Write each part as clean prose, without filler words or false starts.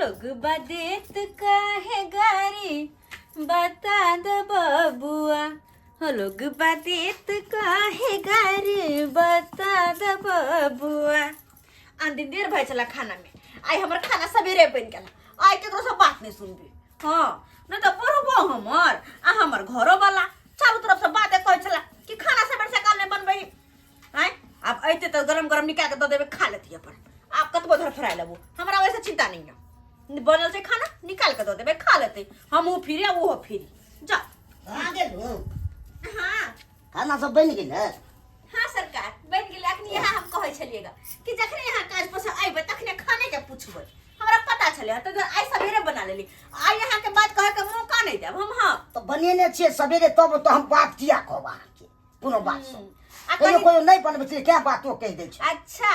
लोग बदेत काहे गारी बता दो बबुआ, हो लोग बदेत काहे गारी बता दो बबुआ। आन दिन देर भए छला खाना में, आइ हमर खाना सवेरे बनि गेल। आइ केकरो से बात नहीं सुनबी। हाँ, नहीं तो बुढ़बो हमर आ हमर घरो वाला चारू तरफ से बाते कहै छला कि खाना सवेरे से काल नहीं बनबै। आँय, आब अयतै तऽ गरम गरम निकालि कऽ दऽ देबै, खा लेती अपन। आब कतबो धरफड़ाय लेबो, हमरा ओहिसँ चिन्ता नहि यऽ। बनल छै खाना, निकालि कऽ दऽ देबै, खा लेतै। हमहूँ फिरी आ ओहो फिरी। जा। आ गेलहुँ? हाँ। खाना सब बनि गेल है? हाँ सरकार, बनि गेलै। अखनी इएह हम कहै छलियै कि जखने अहाँ काज पर से अयबै तखने खाने के पुछबै। हमरा पता छलै तऽ आइ सवेरे बना लेली। आइ अहाँके बात कहैके मौका नहि देब हम। हाँ। तऽ बनेने छियै सवेरे तब तऽ हम बात किया कहब अहाँके कोनो बात सब? आ कहियो कनि कहियो नहि बनबै छियै, क्या बातो कहि दै छै। अच्छा,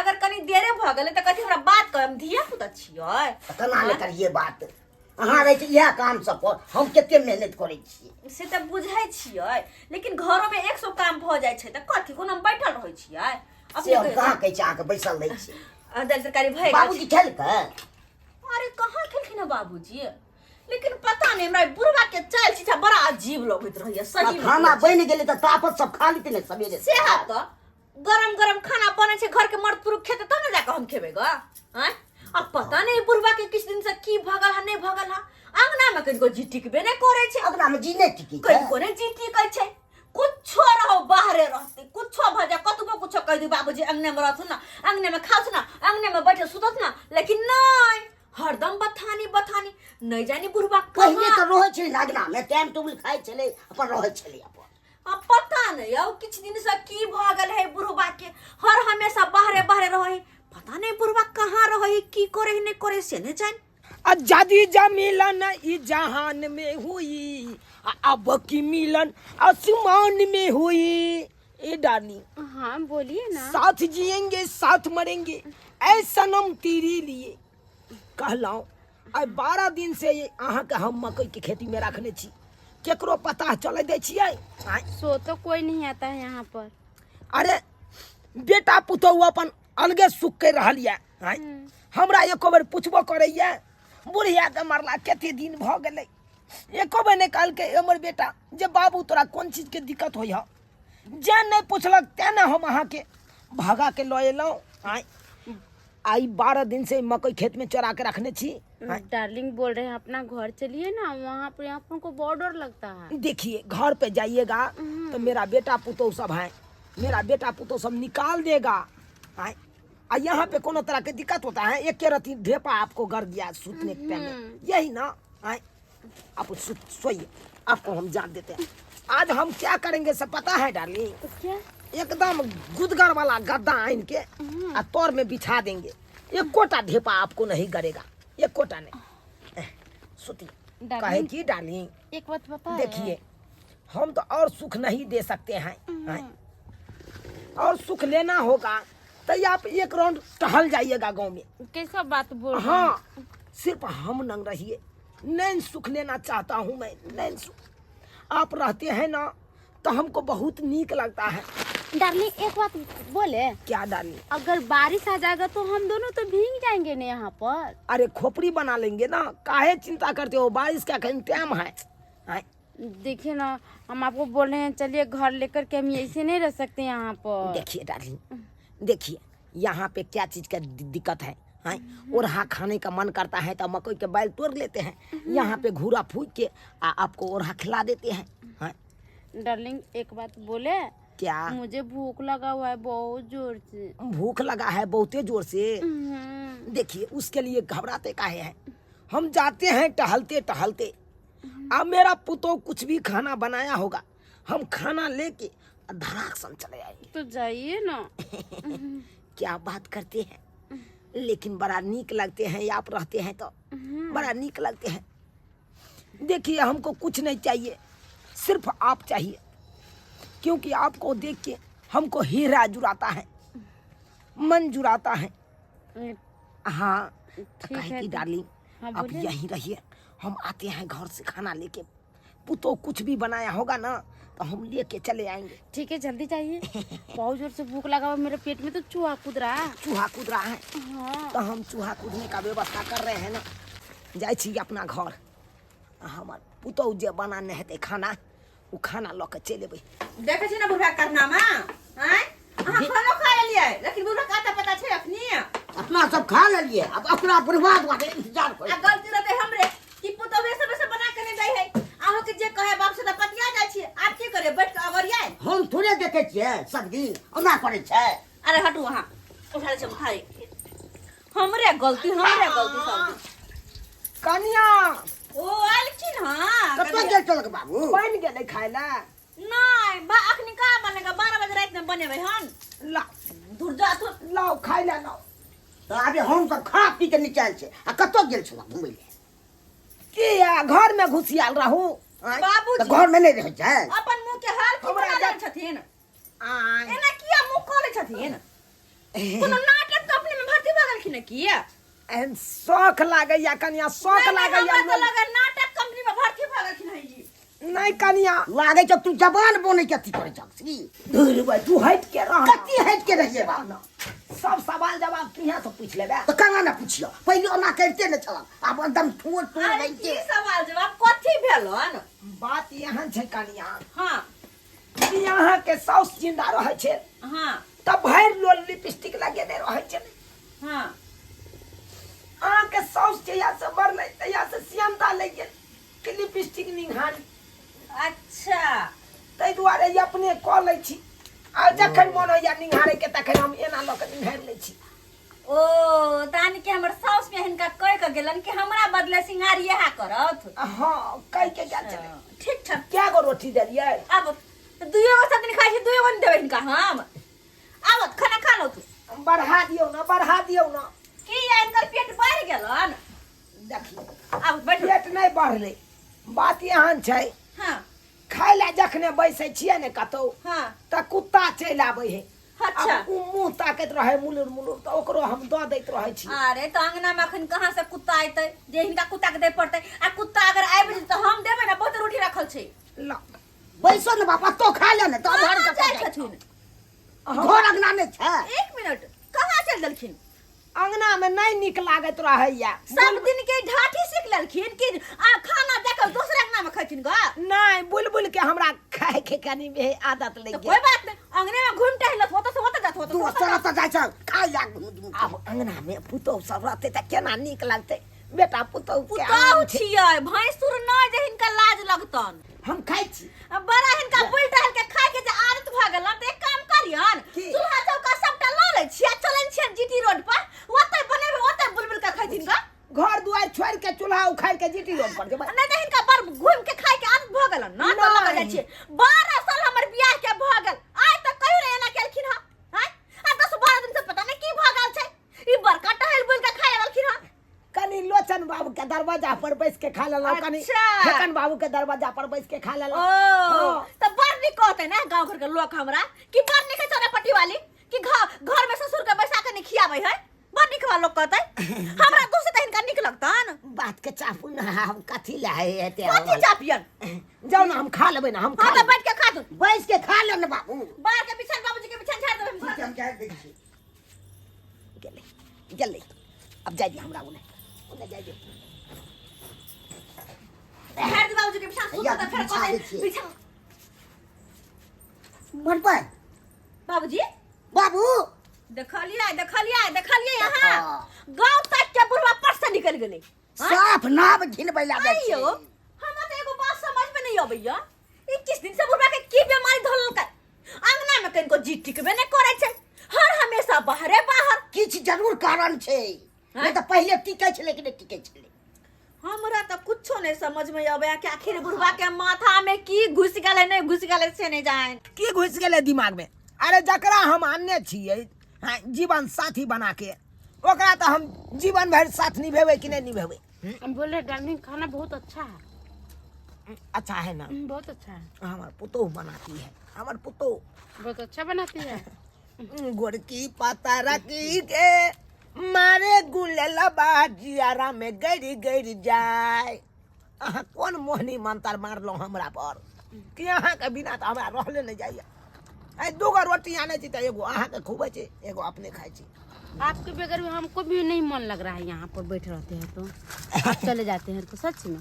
अगर कनि देरे भऽ गेलै तऽ कथी हमरा बात कहब? हम धिया पुता छियै। तऽ केना नहि करियै बात? अहाँ रहै छी इएह काम सब पर, हम कते मेहनत करै छियै। से तऽ बुझै छियै, लेकिन घरोमे एक सौ काम भऽ जाइ छै तऽ कथी कोनो हम बैठल रहै छियै? से अपने हम कहाँ कहै छी अहाँके बैसल रहै छियै। दालि तरकारी भऽ गेल। बाबूजी खेलकै? अरे कहाँ खेलखिन हँ बाबूजी, लेकिन पता नहीं हमरा बुढ़वा के चाल चीचा बड़ा अजीब लगैत रहैया सही में। खाना बनि गेलै तऽ तापत सब खा लेतै ने सवेरे। सेहा तऽ गरम गरम खाना बनै छै, घर के मर्द पुरुष खेतै तब ने जाके हम खेबै ग। आँय, आ पता नहीं बुढ़वा के किछु दिन से की भऽ गेल हा, नहि भऽ गेल हा, अंगना में कनिको जी टिकबे नहि करै छै। अंगना में जी नहि टिकै छै। कनिको नहि जी टिकै छै। कुछो रहो बाहरे रहते, कुछो भऽ जाए, कतबो कुछो कहि दू बाबूजी अंगने में रहथुन ना, अंगने में खाथुन ना, अंगने में बैठे सुतत ना, लेकिन नहीं, हरदम बथानी बथानी। नहीं जानी बुढ़बा पहिले कहाँ तऽ रहै छलै अंगना में, टाइम टेबुल खाइ छलै अपन, रहै छलै अपन। आ पता नहीं अब किछु दिन से की भऽ गेल है बुढ़बा के, हर हमेशा बाहरे बाहरे रहे। पता नहीं बुढ़बा कहाँ रहे, की करे नहीं करे से नहीं जान। आजादी जा मिलन ई जहान में हुई, आ अब की मिलन आसमान में हुई। ए डार्लिंग। हाँ बोलिए ना। साथ जिएंगे साथ मरेंगे ऐ सनम तेरे लिए। कहलहुँ आइ 12 दिन से अहाँके हम मकई के खेती में रखने छी, केकरो पता चले दै छियै? आँय? सो तो कोई नहीं आता है यहाँ पर। अरे बेटा पुतहु अपन अलगे सुख कर रहल यऽ। आँय? हमरा एको बेर पुछबो करैया? बुढ़िया के मरला कते दिन भऽ गेलै, एको बेर नहि कहलकै हमर बेटा जे बाबू तोरा कोन चीजके दिक्कत होइ हऽ। जे नहि पुछलक तेँ ने हम अहाँके भगा के लऽ एलहुँ। आँय, आइ 12 दिन से मकई खेत में चोरा के रखने छी। आँय? डार्लिंग बोल रहे हैं अपना घर चलिए ना, वहाँ पर यहाँ पर उनको बहुत डर लगता है। देखिए घर पे जाइएगा तो मेरा बेटा पुतोह सब है, मेरा बेटा पुतोह सब निकाल देगा। आँय, आ यहाँ पे कोनो तरह के दिक्कत होता है? एक रति ढेपा आपको कर दिया सुतने के टाइम में, यही ना? आँय, आप सोइए, आपको हम जान देते हैं। आज हम क्या करेंगे सब पता है डार्लिंग? क्या? एकदम गुदगर वाला गद्दा आइन के आ तोर में बिछा देंगे, एक कोटा ढेपा आपको नहीं गरेगा, एक कोटा नहीं। सुती डार्लिंग, कहे की डार्लिंग एक बात पता है? देखिए हम तो और सुख नहीं दे सकते हैं, हैं? और सुख लेना होगा तो आप एक राउंड टहल जाइएगा गांव में। कैसा बात बोल रहे हैं? हाँ, सिर्फ हम नंग रहिए, नैन सुख लेना चाहता हूँ मैं, नैन सुख। आप रहते हैं ना तो हमको बहुत नीक लगता है। डार्लिंग एक बात बोले? क्या डार्लिंग? अगर बारिश आ जाएगा तो हम दोनों तो भीग जाएंगे ना यहाँ पर। अरे खोपड़ी बना लेंगे ना, काहे चिंता करते हो, बारिश का कहीं टाइम है? हैं? देखिए ना हम आपको बोल रहे हैं चलिए घर लेकर के, हम ऐसे नहीं रह सकते यहाँ पर। देखिए डार्लिंग, देखिए यहाँ पे क्या चीज का दिक्कत है? हैं? ओरहा खाने का मन करता है तो मकई के बैल तोड़ लेते हैं, यहाँ पे घूरा फूक के आपको ओरहा खिला देते हैं। हैं? डार्लिंग एक बात बोले? क्या? मुझे भूख लगा हुआ है बहुत जोर से। भूख लगा है बहुते जोर से? देखिए उसके लिए घबराते काहे हैं, हम जाते हैं टहलते टहलते, अब मेरा पुतोह कुछ भी खाना बनाया होगा, हम खाना लेके धड़ाक सन चले आएंगे। तो जाइए ना। क्या बात करते हैं, लेकिन बड़ा नीक लगते हैं आप रहते हैं तो बड़ा नीक लगते हैं। देखिए हमको कुछ नहीं चाहिए, सिर्फ आप चाहिए, क्योंकि आपको देख के हमको हीरा जुराता है, मन जुराता है। हाँ, ठीक कहे है की तो। डार्लिंग, हाँ, आप बोलिए। यहीं रहिए, हम आते हैं घर से खाना लेके। पुतो कुछ भी बनाया होगा ना तो हम लेके चले आएंगे। ठीक है, जल्दी चाहिए, बहुत जोर से भूख लगा हुआ है, मेरे पेट में तो चूहा कूद रहा है। चूहा कूद रहा है? हाँ। तो हम चूहा कूदने का व्यवस्था कर रहे हैं ना। जाइ छी अपना घर, आ हमर पुतहु जे बनाने हेतै खाना, ओ खाना लऽ के चलि एबै। देखै छी ने बुढ़वा कारनामा? आँय, अहाँ खानो खा लेलियै, लेकिन बुढ़वा के आता पता छै अखनी? अपना सब खा लेलियै, अब अपना बुढ़वा दुआरे इंतजार आ करै। गलती रहतै हमरे कि पुतोहे सब से बना के नहि दै है। अहाँ के जे कहे बाप से तऽ पतिया जाइ छी। आब की करे, बैठ के अगरियाय? हम थोड़े देखै छियै सब दिन ओना करै छै। अरे हटू अहाँ, उठा लै छी हम थारी। हमरे गलती, हमरे गलती सब दिन। कनिया। ओ आयल हँ। कतऽ गेल छलक बाबू? बनि गेलै खाय लए? नहि बा, अखनी कहाँ बनेगा, 12 बजे राति में बनेबै हन। ला। दूर जा तू। लाउ, खाय लए लाउ। तऽ आबे हम सब खा पी के नीचा आयल छै, आ कतऽ गेल छलक घुमै लए? किया घर में घुसियाल रहू? आँय? बाबूजी। तऽ घर में नहि रहै छै? अपन मुंह के हाल की हमरा बना जा- देने छथिन। आँय? एना किया मुंह खोले छथिन? कोनो नाटक कंपनी में भर्ती भऽ गेलखिन किया? एहन शौक लागैया कनिया, शौक नहीं, नहीं, लागैया। हमरा तऽ लगै नाटक कंपनी में भर्ती भऽ गेलखिन हँ ई। नहि कनिया। लागै छै तू जबान बोनै के अथी करै छह की? धुर भाई, तू हटि के रह। कथी हटि के रहिए बाप? सब सवाल जवाब तू यहाँ से पूछ लेबे? तऽ केना ने पुछियो, पहिले ओना करिते ने छलक, आब एकदम ठोर ठोर अरे रहिते। की सवाल जवाब कथी भेलन? बात एहन छै कनिया हाँ। कि अहाँ के साउस जिंदा रहै छै हाँ। तऽ भरि लोल लिपस्टिक लगेने रहै छै। हाँ। अहाँ के साउस जहिया से मरलै तहिया से सियनता लागि गेल कि लिपस्टिक निहारी। अच्छा। ताहि दुआरे ई अपने कऽ लै छी, आ जखन मन होइया निहारे के तखन हम एना लऽ कऽ निहारि लै छी। ओ तान के हमर साउस में हिनका कह के गेलन कि हमरा बदले सिंगार इएह करत? हाँ, कहि के गेल छलै। ठीक छै। कए गो रोटी देलियै? आब दुइयो गो सब दिन खाइ छी, दुइयो गो नहि देबै हिनका हम। आब खाना खा लो तू। बढ़ा दियौ ने, बढ़ा दियौ ने। की या हिनकर पेट बढ़ि गेलन? देखियौ। आब बैठ। पेट नहि बढ़लै, बात एहन छै। हाँ। खाय लए जखने बैसै छियै ने कतौ, हाँ, तऽ कुत्ता चलि आबै है। अच्छा। आब उ मुँह ताकैत रहै मुलुर मुलुर, तऽ ओकरो हम दऽ दैत रहै छी। अरे तऽ अंगना में अखन कहाँ से कुत्ता अयतै जे हिनका कुत्ता के दे पड़तै? आ कुत्ता अगर आबि जेतै तऽ हम देबै ने, बहुत रोटी रखल छै। ला। बैसो ने बाप, तो खा ले ने तऽ घर कहाँ कतऽ जाइ जाइ? छथिन? घर अंगना नहि छै? एक मिनट, कहाँ चलि देलखिन? अंगना में नहीं निक लागत रहैया। सब दिन के ढाठी सीख लेलखिन कि आ खाना देख दोसर अंगना में खैथिन गा? नहीं, बुलबुल के हमरा खाए के कनी में आदत लग तो गेल। कोई बात नहीं, अंगने में घूम टहलत होत से होत जात होत। तू ओतऽ ओतऽ जाइ छ खाय ला घूम। आब अंगना में पुतोह सब रहते त केना नीक लगते, बेटा पुतोह के पुतोह आम छै। छियै, भैंसुर न जे हिनका लाज लगतन। हम खाइ छी। अब बड़ा हिनका बुल टहल के खाय के जे आदत भ गेल, त एक काम करियन। की? चूल्हा चौका सबटा ल लै छी आ चलै छियन जीटी रोड पर, ओतै बनेबै, ओतै बुलबुल के खैथिन ग। घर दुआर छोड़ के चूल्हा उखाड़ के जीटी रोड पर जेबै? नहीं त हिनका बड़ घूम के खाय के आदत भ गेलन न, त लग जाइ नहि। छियै। 12 साल हमर बियाह के भ गेल, आइ तक कहियो नहि एना केलखिन हँ। आँय, आ 10-12 दिन से पता नहीं की भ गेल छै, ई बड़का टहल बुल के खाय लगलखिन हँ। कनी लोचन बाबू के दरवाजा पर बैस के खा लेलहुँ, कनी अच्छा। फेकन बाबू के दरवाजा पर बैस के खा लेलहुँ। ओ। हाँ। तो बड़ नीक कहते ना गांव घर के लोग हमरा कि बड़ नीक है पट्टी वाली, कि घर घर में ससुर के बैसा के नहीं खियाबै है। बड़ नीक वाला लोग कहते हमरा, दूसरे त हिनका नीक लगतन। बात के चापू ना, हम कथी लए हेतै? कथी चापियन? जाउ ना, हम खा लेबै ना, हम खा हाँ, तो लेबै। बैठ के खा दू। बैस के खा ले ने बाबू। बाहर के बिछान, बाबूजी के बिछान झाड़ देबै हम। हम जाय दै छी। गेलै गेलै, अब जाय दिअ हमरा, ओने ओने जाय दिअ। झाड़ दे बाबूजी के बिछान, सुत हैया, त फेर बिछा दै कहते छियै। बिछान। बनबै। बाबूजी। बाबू। देखलियै, देखलियै, देखलियै अहाँ? हाँ। गांव तक के बुढ़वा पर से निकल गेलै। हाँ? साफ नाव घिनबै लागै छै। आइयो हमरा तऽ एगो बात समझ में नहीं अबैया, ई किस दिन से बुढ़वा के की बीमारी धरलकै, अंगना में कनिको जी टिकबे नहीं करै छै, हर हमेशा बाहरे बाहर। किछु जरूर कारण छै, नहि तऽ पहिले टिकै छलै कि नहि टिकै छलै? हमरा तऽ कुछो नहीं समझ में अबैया कि आखिर बुढ़वा के माथा में की घुस गेलै, नहीं घुस गेलै से नहीं जान। की घुसि गेलै दिमाग में? अरे जकरा हम आनने छियै, हाँ, जीवन साथी बना के, ओकरा तऽ हम जीवन भरि साथ निभेबै कि नहि निभेबै? हम बोल रहे डार्लिंग, खाना बहुत अच्छा है। अच्छा है ना? बहुत अच्छा है। हमर पुतोह बनाती है, हमर पुतोह। बहुत अच्छा बनाती है। गोरकी पाता रखी के मारे गुलेला जियारा में गड़ गड़ जाए। अहाँ कोन मोहनी मंत्र मारलहुँ हमरा पर? कि अहाँके बिना तऽ हमरा रहले नहि जाइए। आइ दूगो रोटी आनै छी तऽ एगो अहाँके खुबै छी, एगो अपने खाइ छी। आपके बगैर भी हमको भी नहीं मन लग रहा है, यहाँ पर बैठ रहते हैं तो आप चले जाते हैं तो सच में।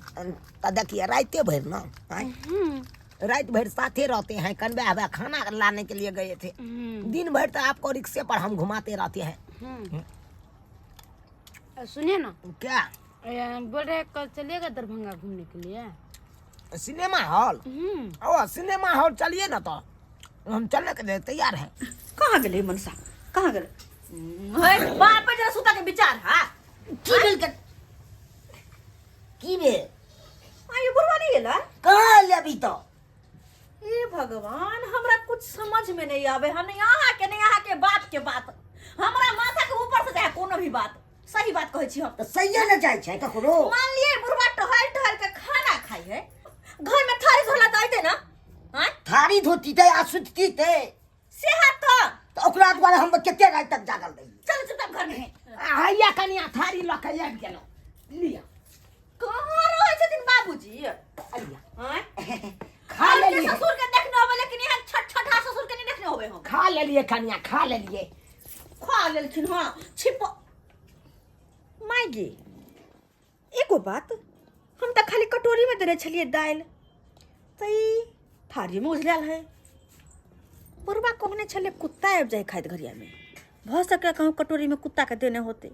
तऽ देखिए राइते भरि ना, आँय? रात भर साथे रहते हैं, कनबे हवा खाना लाने के लिए गए थे। दिन भर तो आपको रिक्शे पर हम घुमाते रहते हैं। सुनिए ना। क्या? बोल रहे हैं, कल चलिएगा दरभंगा घूमने के लिए? Cinema hall? ओ सिनेमा हॉल चलिए ना, तो हम चलने के लिए तैयार हैं। कहाँ गेलै मनसा, कहाँ गेलै? हे बाप पे जरा सुता के विचार हा। की भेल के की भेल? आयो बुढ़वा नहीं गेला? कहाँ एलै अभी तो? हे भगवान, हमरा कुछ समझ में नहीं आवे। हम नहीं अहाँ के, नहीं अहाँ के बाप के बात, हमरा माथा के ऊपर से जाए कोनो भी बात। सही बात कहै छी हम। तऽ सहिए ने जाइ छै ककरो। मान लिए बुढ़वा टहल टहल के खाना खाई है, घर में थारी धोला तऽ अयतै ना? आँय? थारी धोती तै आ सुतती तै। से हाथ तऽ। तऽ ओकरा दुआरे हम कते राति तक जागल रही। चल चुपचाप घर में। हैया कनिया थारी लऽ के आबि गेलहुँ, लिअ। कहाँ रहै छथिन बाबूजी? अलिया। आँय? खा और के लेलियै। ससुर के देखने होबे, लेकिन एहन छठ छठा ससुर के नहीं देखने होबे हम। खा लेलियै कनिया, खा लेलियै। खा लेलखिन। हँ छिप माय गे, एगो बात, हम तऽ खाली कटोरीमे देने छलियै दालि, तऽ ई थारीमे उझलायल है। बुढ़बा कहने छलै कुत्ता आबि जाइ खाइत घरियामे, भऽ सकै कहूँ कटोरीमे कुत्ताके देने होतै।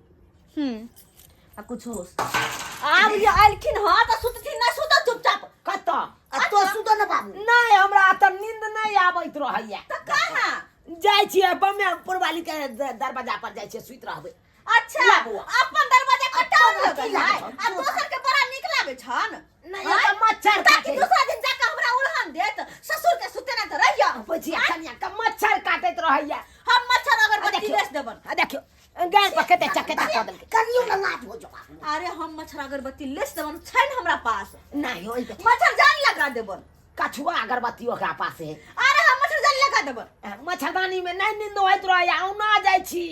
आ कुछ होश आब जे अयलखिन हँ तऽ सुतथिन, नहि सुतत चुपचाप। कतऽ? आ तो सुतऽ ने बाबू। नहि, हमरा तऽ नींद नहि आबैत रहैया। तऽ कहाँ जाइ छियै? बम्बे पुरवाली के दरवाजा पर जाइ छियै, सुति रहबै। अच्छा। ला बौआ। अपन दरवाजा कटाउन अपन लगल अथी है लागल आ दोसर के बड़ा नीक लागै छन। नहि, आँय? एतऽ मच्छर ताकि काटै। दोसरा दिन जाके हमरा उड़हन देत, ससुर के सुते ना तऽ रहिया। बुझिया कनिया के मच्छर काटैत रहैया। हम मच्छर अगरबत्ती देखियौ। बेच देबन। आ देखियौ गाय पर कते चकेता कऽ देलकै। कनियो ने लाज हो जो बाबू। अरे हम मच्छर अगरबत्ती लेस देबन, छै ने हमरा पास। नहि होई, मच्छर जान लगा देबन। कछुआ अगरबत्ती ओकरा पास है। अरे हम मच्छर जान लगा देबन। मच्छरदानी में नहि नींद होइत रहैया, औना जाइ छी,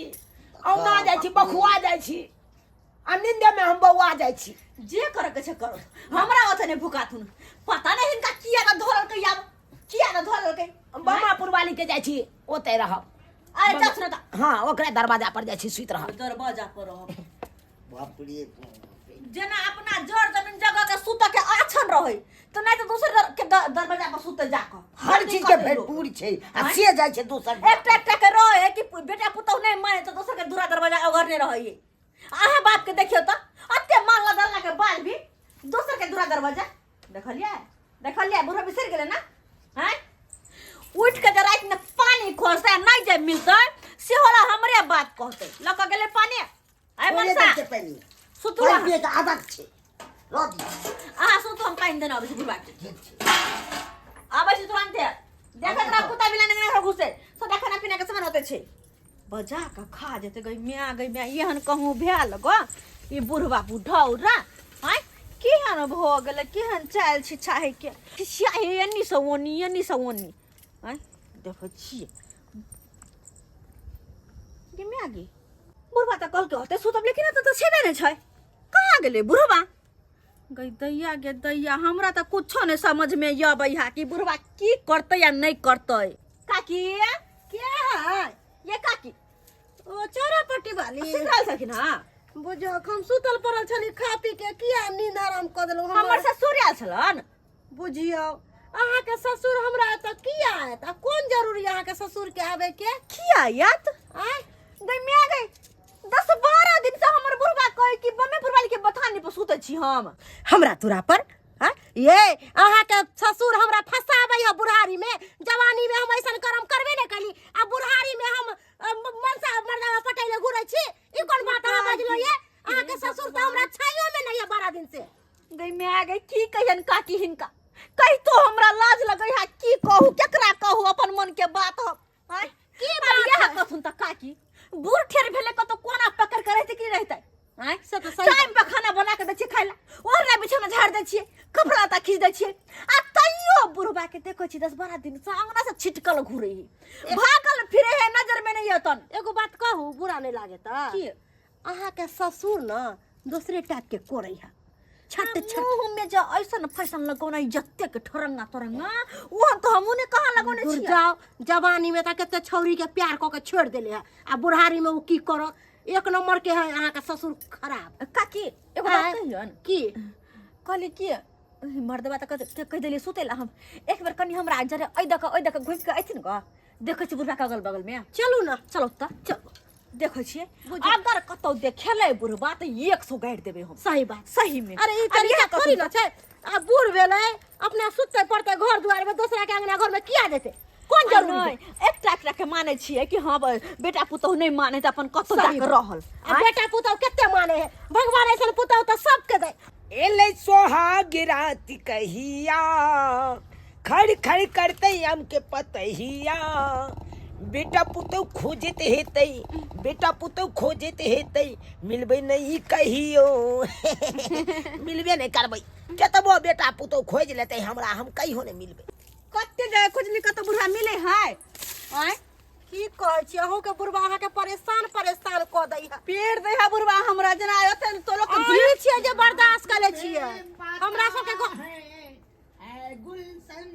औना जाइ छी, बखुआ जाइ छी आ नींदे में हम बौआ जाइ छी। जे करे के छै करो, हमरा ओते नहि भुकाथुन। पता नहि हिनका किया ने धरलकै, आब किया ने धरलकै। बमा पुरवाली के जाइ छी, ओते रहब। अरे जाउ सुन तऽ। हाँ, ओकरे दरवाजा पर जाइ छी, सुति रहब। दरवाजा पर रहब। बाप रे बाप। जेना अपना जड़ जमीन जगह के सुतऽ के आछन रहै तऽ नहि तऽ दोसर के दरवाजा पर सुतै जाकऽ। हर चीज के भरपूर छै आ से जाइ छै दोसर। एकटा एकटा के रहै कि बेटा पुतहु नहि माने तऽ दोसर के दूरा दरवाजा ओगरने रहै। अहाँ बाप के देखियौ तऽ अते मानला दलला के बाद भी दोसर के दूरा दरवाजा देखलियै, देखलियै? बूढ़ा बिसरि गेलै ने? आँय, उठि के जे रातिमे पानि खोजतै नहि जे मिलतै सेहो ला हमरे बात कहतै, लऽ कऽ गेलै पानि। आइ थोड़े मनसा दै छै पानि। सुतू पानि अहाँ। पियैके आदत छै, रह दियौ। अहाँ सुतू, हम पानि देने अबै छी बुढ़बा के। ठीक छै। आबै छी तुरन्ते। देखैत रह कुत्ता बिलाइ नहि घर घुसै, सबटा खाना पीना के सामान ओतै छै, बजा कऽ खा जेतै। गई माय, गई माय, एहन कहूँ भेल गो ई बुढ़बा बुढ़ौरा? आँय, केहन भऽ गेलै, केहन चालि छै चाहे के खिसिया, एन्नी से ओन्नी, एन्नी से ओन्नी। आँय, देखै छियै गे माय गे, बुढ़बा तऽ कहलकै होतै सुतब, लेकिन एतऽ तऽ छेबे नहि छै। कहाँ गेलै बुढ़बा? गई दैया गे दैया, हमरा तऽ कुछो नहि समझमे अबै है कि बुढ़बा की करतै या नहि करतै। काकी के है? ये काकी। ओ चौरा पट्टी वाली सुति रहल छलखिन हँ। बुझो हम सुतल पड़ल छली खा पी के, किया नींद आराम कऽ देलहुँ? हमर ससुर आयल छलन। बुझियौ अहाँके ससुर हमरा एतऽ किया आयत आ कोन जरूरी अहाँके ससुर के आबे के? किया आयत? आय गई माय गई, 10-12 दिन से हमर बुढ़बा कहे कि बमे बुढ़वाली के बथानी पर सुतै छी हम। हमरा तुरा पर हाँ? ये अहाँके ससुर हमरा फंसाबै है बुढ़ारी में। जवानी में हम ऐसन कर्म करबे नहि कली आ बुढ़ारी में हम मनसा मर्दावा पटैले घुरै छी, ई कोन बात अहाँ बजलो? ये अहाँके ससुर तऽ हमरा छाइयो में नहीं है 12 दिन से। गई माय गई, की कहियन काकी हिनका, कहितो हमरा लाज लगै है। की कहू, केकरा कहू अपन मन के बात हम? आँय? की आब बात इएह है? कहथुन तऽ काकी, बूढ़ ठेर भेलै कतौ कोना पकड़ के रहतै कि रहतै? आँय? से तऽ सही। टाइम पर खाना बना के दै छियै खाय ला, ओढ़ना बिछौना झाड़ दै छियै, कपड़ा लत्ता खींच दै छियै, आ तैयो बुढ़बा के देखै छी 10-12 दिन से अंगना से छिटकल घुरै है, भागल फिरे है, नजर में नहीं अतन। एगो बात कहू, बुरा नहीं लागे तऽ? की? अहाँके ससुर ने दोसरे टाइप के करै है। छट छट मुंह में जो ऐसन फैशन लगौना जतेक ठरंगा तरंगा ओ तो हमहू ने कहाँ लगौने दूर छियै जाओ जवानी में तऽ कते छौरी के प्यार कऽ के छोड़ि देले है आ बुढ़ारी में ओ की करत एक नंबर के है अहाँ के ससुर खराब काकी एगो बात आँय? कहियन की कहली कि मर्दबा तऽ कहि देलियै सुतै लए हम एक बेर कनि हमरा जरे एहि दऽ कऽ ओहि दऽ कऽ घुमि कऽ अयथिन गऽ देखै छी बुढ़बा के अगल बगल में चलू ना चलो तऽ चलू देखै छियै बुझू। अगर कतौ देखेलै बुढ़बा तऽ 100 गाड़ि देबै हम सही बात सही में अरे ई तरीका थोड़ी ना छै आ बूढ़ भेलै अपना सुतते पड़ते घर दुआर में दोसरा के अंगना घर में किया जेतै कोन जरूरी नहि एकटा एकटा के मानै छियै कि हँ बेटा पुतोहु नहि मानै तऽ अपन कतौ सही जाके बात। रहल आ बेटा पुतहु कते माने है भगवान ऐसन पुतहु तऽ सबके दे एलै सोहाग रात कहिया खड़ खड़ करतै आम के पतहिया बेटा पुतहु खोजैत हेतै बेटा पुतहु खोजैत हेतै मिलबै नहि कहियो मिलबे नहि करबै केतबो बेटा पुतहु खोजि लेतै हमरा हम कहियो नहि मिलबै कते जगह खोजली कतौ बुढ़ा मिले है आँय की कहै छी अहूँ के बुढ़बा अहाँके परेशान परेशान कऽ दै है पेड़ दे है बुढ़वा हमरा जेना ओते तो लोग के अहीं छियै जे बर्दाश्त करै छियै हमरा सबके गुलशन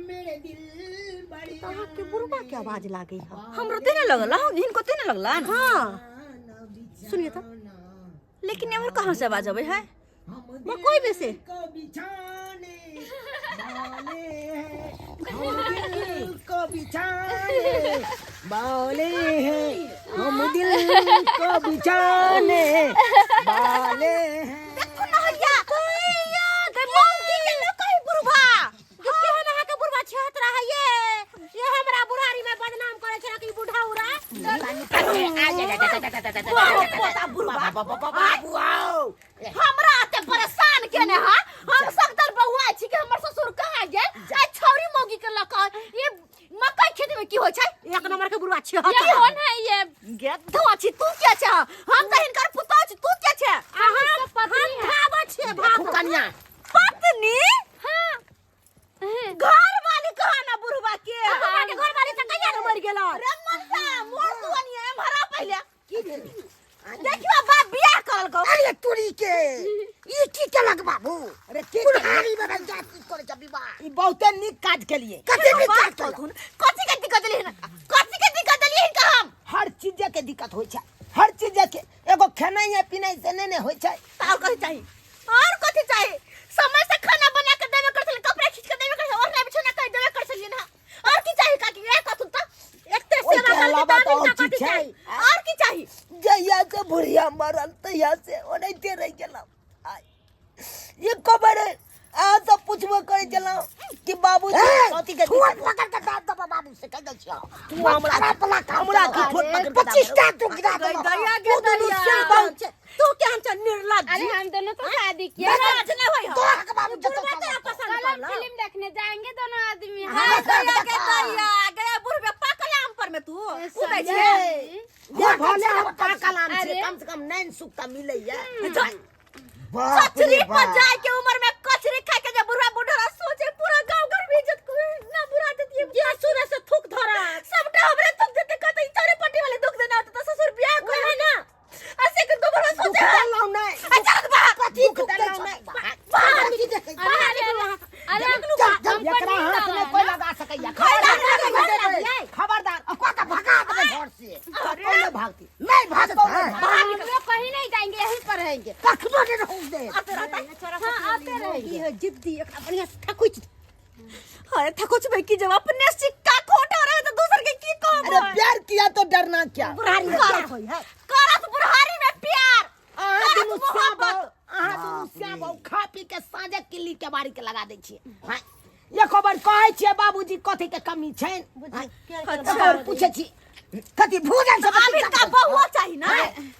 मेरे दिल बड़ी अहाँके बुढ़बा के आवाज लागै है हमरो ते नहि लगल हँ हिनको ते नहि लगल हाँ सुनिए तऽ लेकिन एमहर कहाँ से आवाज अबै है मकई में से को बिछाने वाले हैं हम दिल को बिछाने वाले हैं हम दिल को बिछाने वाले हैं देखो ना हैया हैया गै मौगी के न कही बुढ़वा केहन अहाँके बुढ़बा छेहत रहा ये ये हमरा बुढ़ारी में बदनाम करे छला कि बुढ़ाउरा पोता बुढ़वा हमरा एते परेशान केने हा हम सगदर बौआ छी कि हमर ससुर कहाँ गेल आ छौरी मौगी के लऽ कऽ ये मकई खेत में की होइ छै एक नंबर के बुढ़वा छेहत ये कौन है ये गेधवा छी तू के छै हम तऽ हिनकर पुतोह छी तू के छै अहाँ हम भाव छियै भाव कनिया पत्नी हाँ घर वाली कहा ना बुढ़वा के बुढ़वा के घर वाली तऽ कहिया ने मरि गेल रे मनसा मोर तू अनिए एम्हर आ पहिले की भेल देखियो बाप बियाह करल गौ अरे तोरी के ई की केलक बाबू अरे की बुढ़ारी में रह जा की करे छ विवाह ई बहुते नीक काज केलिए कथी भी बात काज केलक कहथुन कथी के दिक्कत देलियै हिनका कथी के दिक्कत देलियै हिनका हम हर चीज के दिक्कत होइ छै हर चीज के एगो खेनाइ पिनाइ से नहि ने होइ छै तऽ और कथी चाही और कथी चाही समय से खाना बना के देबे कर छलियै कपड़ा खींच के देबे कर छलियै ओढ़ना बिछौना कर देबे कर छलियै ना और की चाही काकी ए कहथुन तऽ एते ओहिके सेवा करके अलावा तऽ तऽ हिनका और कथी चीज छै चाही और की चाही जहिया से बुढ़िया मरल तहिया से ओनाहिते रहि गेलहुँ आइ एको बेर अहाँ सब पुछबो करै छलहुँ कि बाबूजी कथी के ठोर पकड़ के दाब दबा बाबू से कह दै छियौ तू हमरा खराब वाला काम हमरा की केलक। ठोर पकड़ के दाब 25 टा तू गिरा गई देलक। गया तू दुनू श्याम छै तू केहन छै निर्लज्ज अरे हम दोनों तो शादी किए नाराज नहीं होई हम तोरा के बाबू जतौ बुढ़वा तोरा पसंद कल हम पड़ल फिल्म देखने जाएंगे दोनों आदमी हाँ, हाँ गया के गया गया बुढ़बे पाकल आम पर में तू कूदै छियै ये भले हम पाकल आम अरे। छियै कम से कम नैन सुख तऽ मिलैया बाप रे कचरी पर बाप। जाए के उम्र में कचरी खा के जब बुढ़ा बुढ़ा सोचे पूरा गांव घर भी इज्जत को ना बुरा देती है जे सुने से थूक धरा सबटा हमरे दुख देते कहते चारे पट्टी वाले दुख देना होता तो ससुर बियाह कर है ना ऐसे के दो बुढ़ा दुख सोचे है देलहुँ नहि अच्छा बाहर कथी दुख दुख दै देलहुँ छौ? नहि बाहर की देखै छौ? अरे अरे अरे चल, चल, हमको एकरा नींद हाथ आ में रहा है कोई ना। लगा सकैया कोई लगा खबरदार सकैया। खबरदार ओकरा के भगा देबै घर से कतौ नहि भागती नहीं भागत है हम लोग कहीं नहीं जाएंगे यहीं पर रहेंगे कखनो नहीं रहू दे हाँ आते रहेंगे ई है जिद्दी एकरा बढ़िया से थकुच अरे थकुच भाई की जब अपने सिक्का खोटा रहे तो दूसर के की कहब अरे प्यार किया तो डरना क्या बुढ़ारी में प्यार होई है करत बुढ़ारी में प्यार अहाँ करत दुनू श्याम मोहब्बत अहाँ दुनू श्याम बाबू खा पी के साँझक किल्ली के बारी के लगा दै छियै हाँ एको बेर कहै छियै बाबूजी कथी के कमी छनि हाँ, एको बेर पूछै छी कथी भोजन सब अब इनका बहुआ चाहिए ना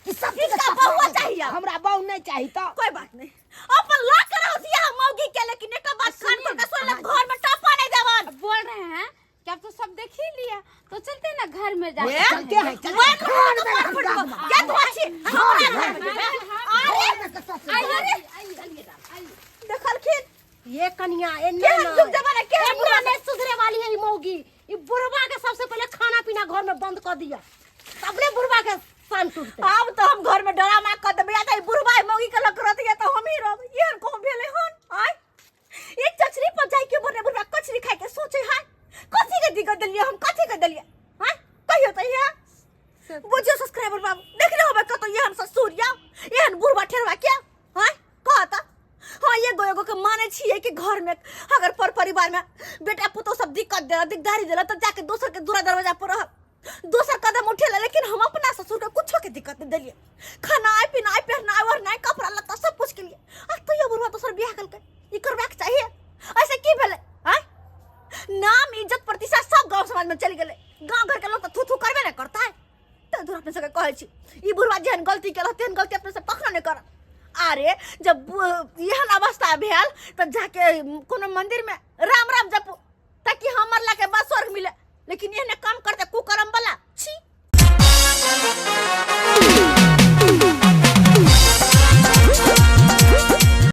कि सब चीज इनका बहुआ चाहिए अब। हमरा बहु नहि चाही तऽ कोई बात नहीं अपन ला कर रहो दिया मौगी के लेकिन एक बात कान पर के सुन ले घर में टपा नहीं देवन अब बोल रहे हैं कि अब तो सब देख ही लिया तो चलते हैं ना घर में जाते हैं चलते हैं चलते मैं हैं। घर में हम क्या तू अच्छी हमरा घर में जेबे? अरे अरे देखलखिन ये कनिया एने केहन युग जमाना केहन एने बुढ़ा नहीं सुधरे वाली है ई मौगी ई बुढ़वा के सबसे पहले खाना पीना घर में बंद कर दिया तबले बुढ़वा के शान टूटतै। आब तो हम घर में ड्रामा कर देबै, आ त बुढ़बा मौगी के लग रहत या त हम ही रहब। एहन कहूं भेलै हन? आय ये चचरी पर जाय के बोले बुढ़बा कचरी खाय के सोचे है, कथी के दिक्कत देलिए हम, कथी के देलिए? हां कहियो त यहाँ बुझियो सब्सक्राइबर बाबू, देखले होबे कतो एहन ससुर या एहन बुढ़बा ठेरवा के? हां कहता हाँ, एगो एगो के माने छियै कि घर में अगर पर परिवार में बेटा पुतोह सब दिक्कत देला, दिकदारी देला, तब जाके दोसर के दूरा दरवाजा पर रह दोसर कदम उठेला, लेकिन हम अपना ससुर के कुछो के दिक्कत नहीं देलिए, खानाय पिनाय पहनाय ओढ़नाय कपड़ा लत्ता सब कुछ के लिए। आ तैयो बुढ़वा दोसर बियाह केलकै, ई करबाक चाहिए? ऐसे की भेलै? आँय नाम इज्जत प्रतिष्ठा सब गांव समाज में चलि गेलै, गांव घर के लोग तऽ थू थू करबे ने करता है। तै दुआरे अपने सबके कहै छी, ई बुढ़वा जेहन गलती केलक तेहन गलती अपने सब कखनो नहि करब। अरे जब एहन अवस्था भेल तऽ जाके कोनो मंदिर में राम राम जपू ताकि हम मरला के बाद स्वर्ग मिले, लेकिन एहने काम करते कुकर्म वाला छी।